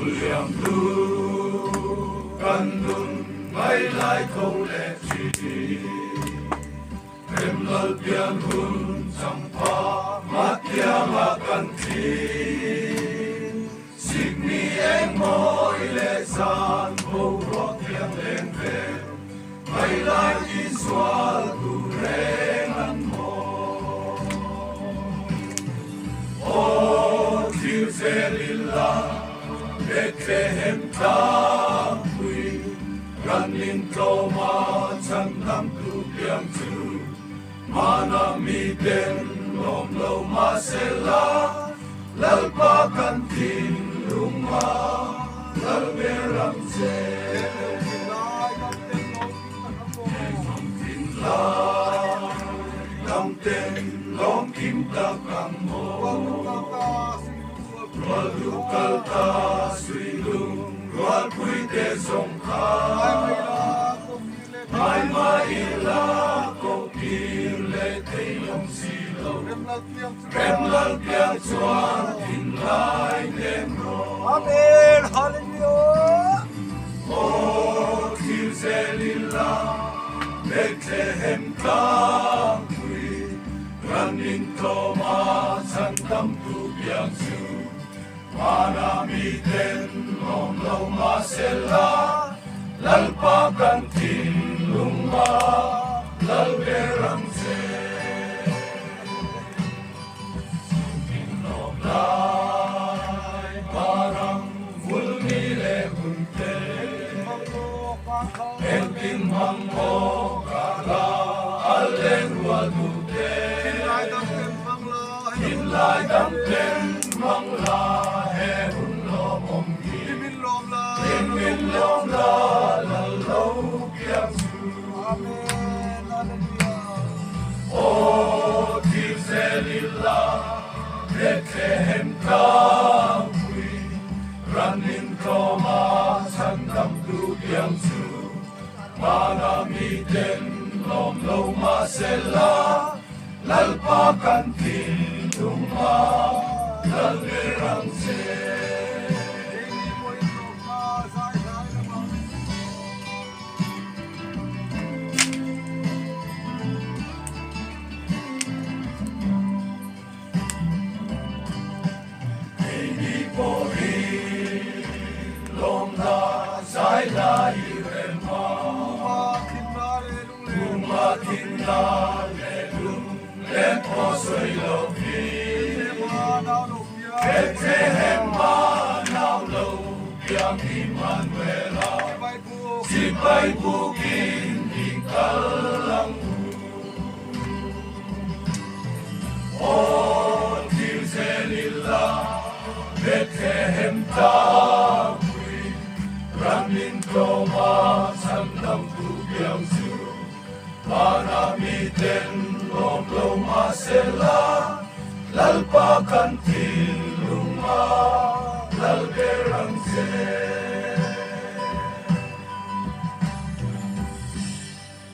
Liam tu kan nun ngai lai tho leh thin. Rem lal pian hun changpha matianga kan thin. Sikni eng mawi leh zan boruak thiang leng vel, ngai lai ti sual tur reng an maw. Aw thlir zel ila Bethlehem tlangpui, Ranlin tlawma chhandamtu piang chu Hmana miten lawm lo mahsela, Lalpa kan thinlung a lal ber ang che. Dam ten lawm kim tak ang maw. Rual duh kal ta suilung rualpui te zawng kha. Ngai mai ila koh kir leh thei lawm si lo. Rem lal piang chuan thinlai nem rawh. Amen Hallelujah. Aw thlir zel ila Bethlehem tlangpui Ranin tlawma chhandamtu biak chu Hmana miten lawm lo mahsela Lalpa kan thinlung a lal ber ang che. Min lawm lai parang vul ni leh hun te, Engkim hmang maw ka la a leng rual duh te. Thinlai dam ten hmang la he hun lawmawm hi, Hlim min lawm la lal lo piang chu. Aw thil zel ila Bethlehem tlangpui, Ranin tlawma chhandamtu piang chu. Hmana miten lawm lo mahsela, Lalpa kan thinlung a lal ber ang che. Keini pawh hi lawmna zai lai i rem a, Tuma thinna leh lung len pawh sawi lo hi. Bethlehem ah nau lo piang Immanuela, Sipai bukin i kal ang u. Aw thlir zel ila Bethlehem tlangpui, Ramin tlawma chhandamtu piang chu Hmana miten lawm lo mahsela, Lalpa kan thinlung a.